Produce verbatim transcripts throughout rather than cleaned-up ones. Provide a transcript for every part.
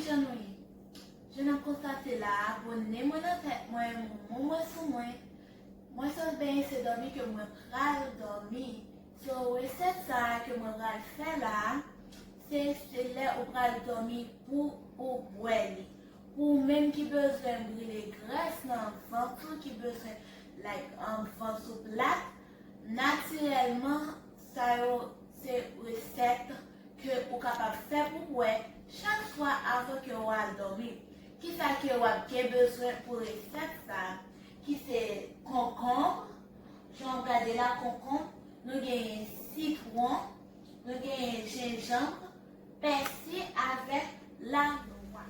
Jan nou ye? Jan n ap konstate la a, bonè mwen nan tèt mwen, moumou mwen sou mwen. Mwen sot benyen, se dòmi ke mwen pral dòmi. So, resèt sa a ke mwen pral fè la a, se, se lè ou pral dòmi pou ou bwè li. Pou ou menm ki bezwen brile grès nan vant ou, ki bezwen, like, um, vant ou plat, natirèlman, sa yo se resèt ke ou kapab fè pou bwè chak swa avan ke w al dòmi. Kisa ke w ap gen bezwen pou resèt sa a? Ki se konkonb, jan w gade la, konkonb, nou genyen sitwon, nou genyen jenjanm, pèsi avèk lanwa.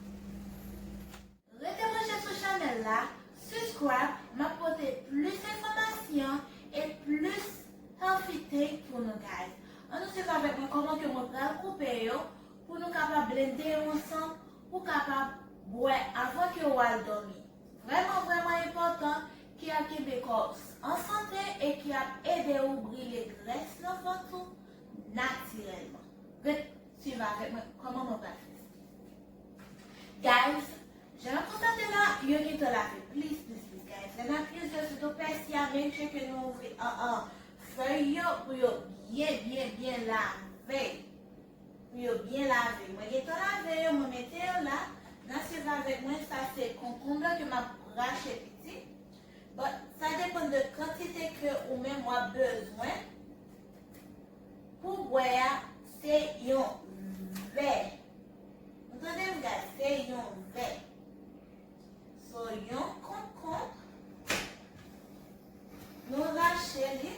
Rete branche sou chanèl la, subscribe, m ap pote plis enfòmasyon e plis healthy thing pou nou, guys. Ann nou swiv avèk mwen kòman ke mwen pral koupe yo pou nou kapab blende yo ansanm, pou kapab bwè avan ke w al dòmi. Vrèman, vrèman enpòtan, ki ap kenbe kò w an sante e ki ap ede w brile grès nan vant ou natirèlman. Ret swiv avèk mwen kòman mwen pral fè sa. Guys, jan n ap konstate la, yo gentan lave plis, plis, plis, guys. Lè n ap plizyè, sitou pèsi a, make sure ke nou ouvri, an, an, fèy yo pou yo byen, byen, byen lave. Pou yo byen lave. Mwen gentan lave yo, mwen mete yo la. N a swiv avèk mwen, sa se konkonb la ke m ap rache piti. But sa depann de kantite ke ou menm w ap bezwen. Pou bwè a, se yon vè. Nou tande m, guys, se yon vè. So, yon konkonb, nou rache li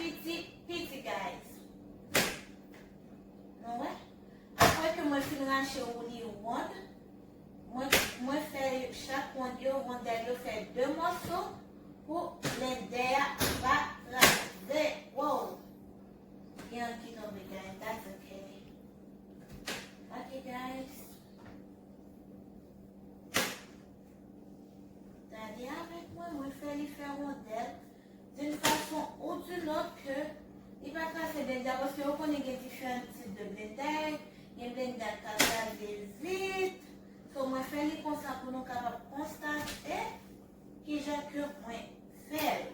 piti, piti, guys. Nou wè? Apre ke mwen fin rache ou li wonn, mwen, mwen fè chak wonn yo, wondèl yo fè de mòso pou blendè a pa kraze. Wow! Gen yon ki tonbe, guys. That's okay. Ok, guys. Gade avèk mwen, mwen fè li fè wondèl d'une façon ou d'une autre ke li pa kraze blendè a, paske ou konnen gen diferan tip de blendè, gen blendè k ka kraze vit. So, mwen fè li konsa pou nou kapab konstate kijan ke mwen fè l.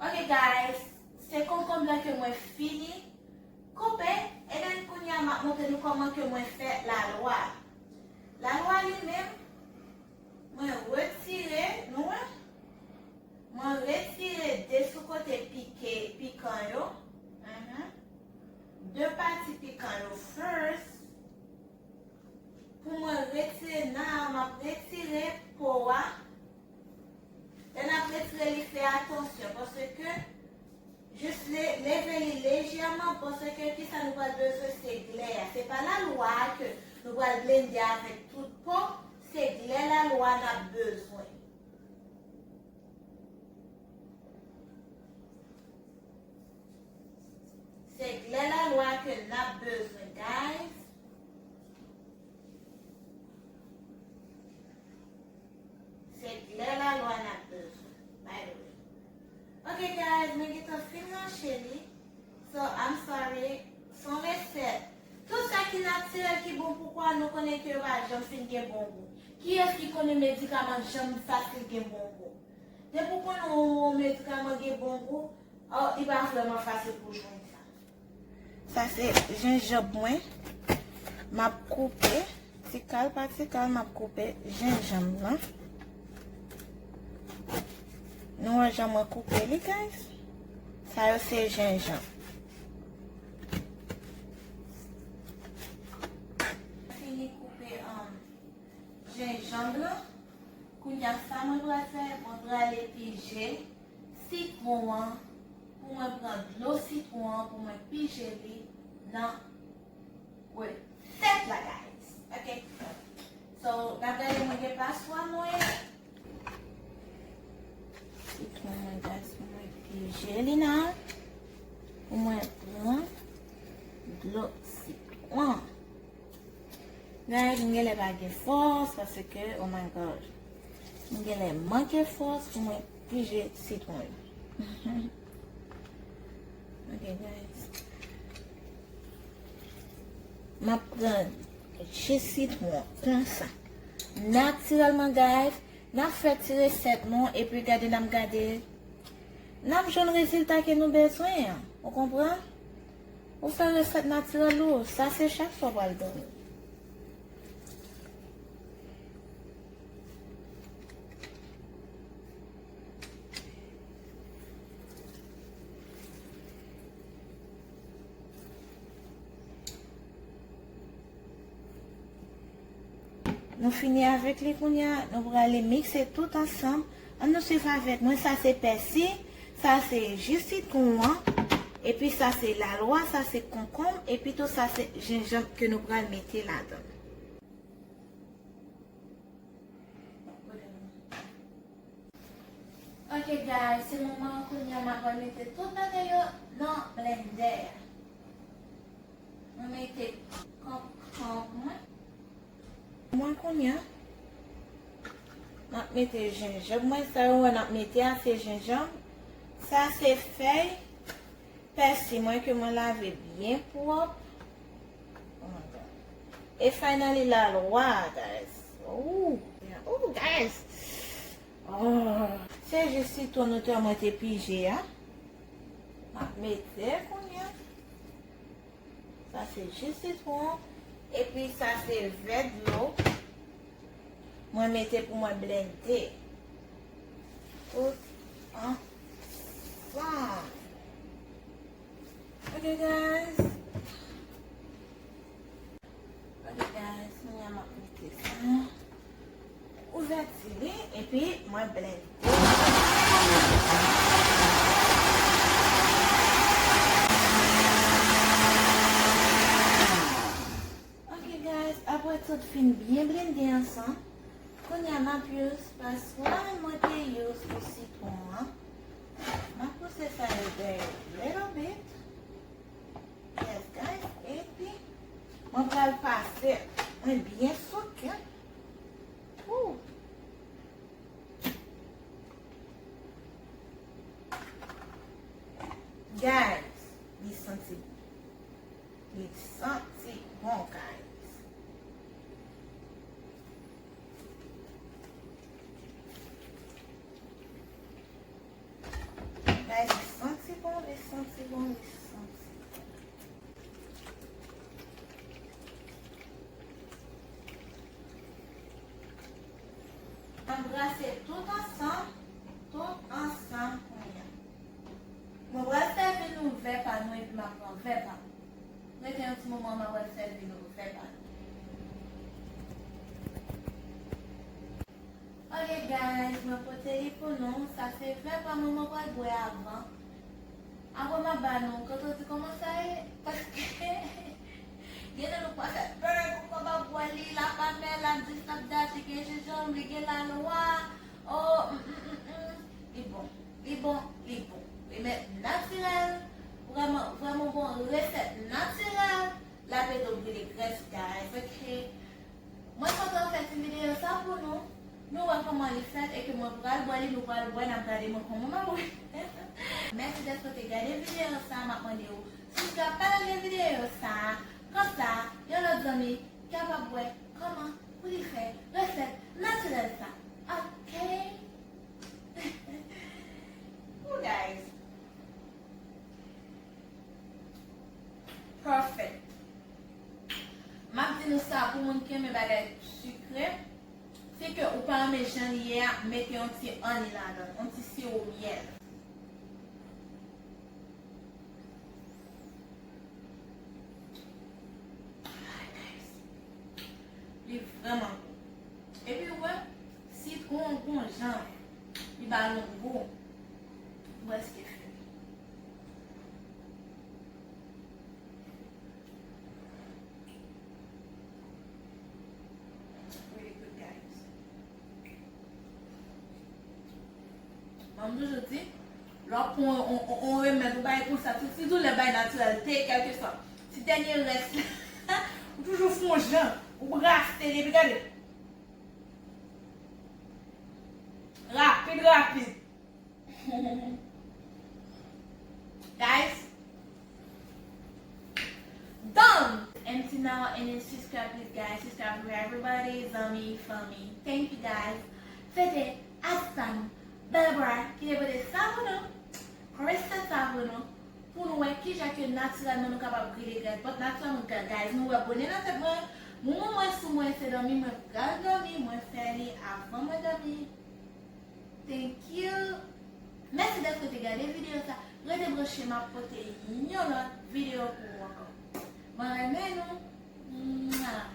Ok, guys, se konkonb la ke mwen fini koupe, e then kounye a m ap montre nou kòman ke mwen fè lalwa. Lalwa li menm, mwen retire, nou wè? Mwen retire de sou kote pike, pikan yo. Mhm. De pati pikan yo first. Pou mwen retire nan, m ap retire po a. Lè n ap retire li, fè atansyon, paske jis le-, leve li lejèman, paske kisa nou pral bezwen, se glè a. Se pa lalwa a ke nou pral blende avèk tout po, se glè lalwa n ap bezwen. Se glè lalwa ke n ap bezwen, guys. Se glè lalwa n ap bezwen, by the way. Ok, guys, mwen gentan fin rache li. So, I'm sorry. Se yon resèt. Tout sa ki natirèl, ki bon pou kò a, nou konnen ke yo pa janm fin gen bon gou. Kiyès ki konnen medikaman janm fasil gen bon gou? Depi w konnen yon, yon medikaman gen bon gou, oh, li pa vrèman fasil pou jwenn sa. Sa se jenjanm mwen. M ap koupe, ti kal pa ti kal, m ap koupe jenjanm lan. Nou wè jan mwen koupe li, guys? Sa yo se jenjanm. Fini koupe, um, jenjanm lan. Kounye a, sa mwen pral fè, mwen prale pije sitwon an, pou mwen pran dlo sitwon an, pou mwen pije li nan resèt la, guys. Ok. So, n ap gade, mwen gen paswa mwen. Sitwon mwen, guys, pou mwen pije li nan. Pou mwen pran dlo sitwon. Guys, m genlè pa gen fòs, paske, oh my God. M genlè manke fòs pou mwen pije sitwon yo. Ok, guys. M ap pran ji sitwon konsa. Natirèlman, guys, n ap fè ti resèt nou, epi gade, n ap gade, n ap jwenn rezilta ke nou bezwen an. Ou konprann? Ou fè resèt natirèl ou, sa se chak sa w pral jwenn. Nou fini avèk li kounye a, nou prale mikse tout ansanm. Ann nou swiv avèk mwen, sa se pèsi, sa se ji sitwon an, epi sa se lalwa, sa se konkonm, epi tou sa se jenjanm ke nou pral mete ladan. Ok, guys, se moman an kounye a m ap mete tout bagay yo nan blendè a. Mwen mete konkonm mwen. Mwen kounye a, m ap mete jenjanm mwen. Sa yo wè n ap mete a, se jenjanm. Sa se fèy pèsi mwen ke mwen lave byen pwòp. Oh my God. E finally, lalwa, guys. Ooh. Ooh, guys. Oh. Se ji sitwon nou te, mwen te pije a. M ap mete kounye a. Sa se ji sitwon. Epi sa se vè dlo. Mwen mete pou mwen blende. Tout ansanm. Ok, guys. Ok, guys, kounye a m ap mete sa. Ouvèti li, epi mwen blende. Ok, guys, apre tout fin byen blende ansanm, kounye a m ap use paswa mwen te use pou sitwon an. M ap pouse sa yo dèyè a little bit. Yes, guys, epi mwen pral pase mwen byen souke. Ooh. Guys, li santi bon. Li santi bon, guys. Guys, li santi bon, li santi bon, li santi bon. Ann brase tout ansanm, tout ansanm kounye a. Mwen pral sèvi nou vè pa nou epi m ap pran vè pa nou. Rete yon ti moman, mwen pral sèvi nou vè pa nou. Ok, guys, mwen pote li pou nou. Sa se vè pa mwen, mwen pral bwè avan. Apre m ap ba nou, kote w di kòman sa ye? Paske gen nan nou pa fè bèl, ou konn ap bwè li, l ap amè, l ap dis, l ap dat, li gen jenjanm, li gen lalwa. Oh, mm, mm, mm, mm. Li bon, li bon, li bon. Remèd natirèl, vrèman, vrèman bon, resèt natirèl, l ap ede w brile grès, guys, ok? Mwen kontan fè ti videyo sa pou nou. Nou wè kòman li fèt e ke mwen pral bwè li, nou pral bwè, n ap gade mwen kòman m ap bwè. Mèsi dèske w te gade videyo sa, m ap mande w subscribe, pataje videyo sa, konsa yon lòt zanmi kapab wè kòman pou li fè resèt natirèl sa. Ok? Ooh, guys. Perfect. M ap di nou sa pou moun ki renmen bagay sikre, si ke ou pa renmen jan li ye a, mete yon ti honey ladan l, yon ti siwo myèl. Li vrèman gou. Epi ou wè, sitwon an gon jan li ba l yon gou. Ou wè, se fini. Really good, guys. Mwen m toujou di, lè w ap pran on, on, on remèd, ou bay konsa, si, si doulè bay natirèl, te, kèlkeswa, ti dènye rès la, ou toujou fè on jan, ou brase li, epi gade. Rapid, rapid. Guys, done! And ti Now and then subscribe, please, guys. Subscribe for everybody, zanmi, fanmi. Thank you, guys. Se te Astan Barbara ki te pote sa pou nou. Kòmanse sa pou nou. Pou nou wè kijan ke natirèlman nou kapab grile grèt. But natirèlman, ga- guys, nou wè bone nan tèt mwen. Moumou mwen sou mwen, se dòmi mwen pral dòmi. Mwen fè li avan mwen dòmi. Thank you. Mèsi dèske w te gade videyo sa. Rete branche, m ap pote yon lòt videyo pou ou ankò. Mwen renmen nou. Mwah.